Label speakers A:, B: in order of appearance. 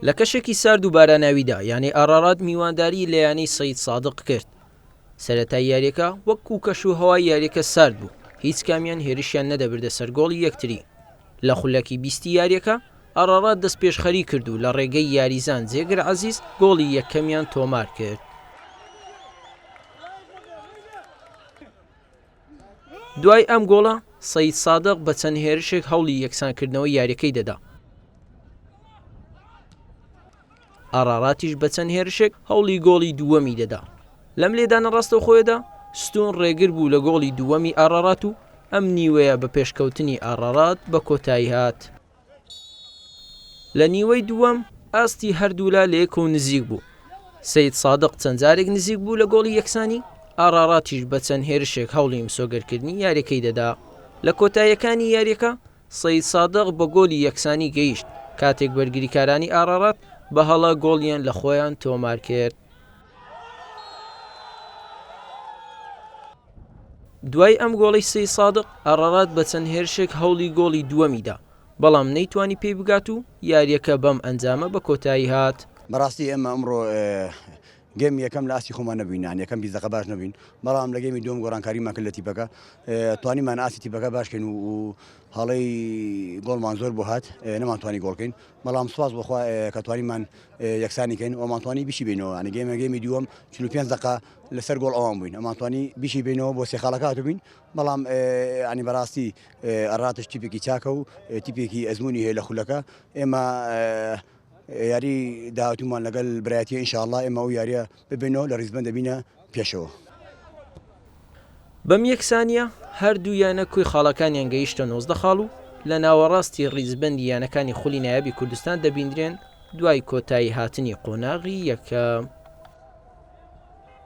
A: لە کەشێکی سارد و باراناویدا یانەی ئارارات میوانداری لە یانەی سەید سادق کرد. سەرەتای یاریەکە وەکو کەش و هەوای یاریەکە سارد بوو، هیچ کامیان هێرشیان نەدەبردە سەر گۆڵی یەکتری. لە خولەکی بیستی یاریەکە ئارارات دەستپێشخەری کرد و لە ڕێگەی یاریزان جێگر عەزیز گۆڵی یەکەمیان تۆمار کرد. دوای ئەم گۆڵە سەید سادق بە چەند هێرشێک هەوڵی یەکسانکردنەوەی یاریەکەی دەدا. ئاراراتیش بە چەند هێرشێک هەوڵی گۆڵی دووەمی دەدا. لەم لێدانە ڕاستەوخۆیەدا ستون ڕێگر بوو لە گۆڵی دووەمی ئارارات و ئەم نیوەیە بە پێشکەوتنی ئارارات بە کۆتایی هات. لە نیوەی دووەم ئاستی هەردوولا لەیەکەوە نزیک بوو. سەید سادق چەند جارێک نزیک بوو لە گۆڵی یەکسانی، ئاراراتیش بە چەند هێرشێک هەوڵی مسۆگەرکردنی یاریەکەی دەدا. لە کۆتاییەکانی یاریەکە سەید سادق بە گۆلی یەکسانی گەیشت، کاتێک بەرگریکارانی ئارارات بە هەڵە گۆڵیان لە خۆیان تۆمارکرد. دوای ئەم گۆڵەی سەید سادق، ئارارات بە چەند هێرشێک هەوڵی گۆڵی دووەمی دا، بەڵام نەیتوانی پێی بگات و یارییەکە بەم ئەنجامە بە کۆتایی هات.
B: بەڕاستی ئێمە ئەمڕۆ گێمی یەکەم لە ئاستی خۆمان نەبووین یان یەکەم 20 دەقە باش نەبووین بەڵام لە گێمی دووەم گۆڕانکاریمان کرد لە تیپەکە توانیمان ئاستی تیپەکە باش کەین و هەڵەی گۆڵمان زۆر بۆ هات نەمانتوانی گۆڵ کەین بەڵام سوپاس بۆ خوا کە توانیمان یەکسانی کەین ومانتوانی بیشی بینەوە یانی گێمە گێمی دووەم 45 دەقە لەسەر گۆڵ ئەوان بووین ئەمانتوانی بیشی بینەوە بۆ سێ خاڵەکە هاتووبین بەڵام ینی بەڕاستی ئەڕاتش تیپێکی چاکە و تیپێکی ئەزمموی هەیە لە خولەکە ئێمە یاری داهاتوومان لەگەل برایەتی ان شاء اللە ئێمە ئەو یاریە ببەینەوە لە ریزبەند دەبینە پێشەوە.
A: بەم یەکسانییە هەردوو یانە کۆی خاڵەکانیان گەیشتە 19 خاڵ و لە ناوەڕاستی ریزبەندی یانەکانی خولی نایابی کوردستان دەبیندرێن دوای کۆتایی هاتنی قۆناغی یەکەم.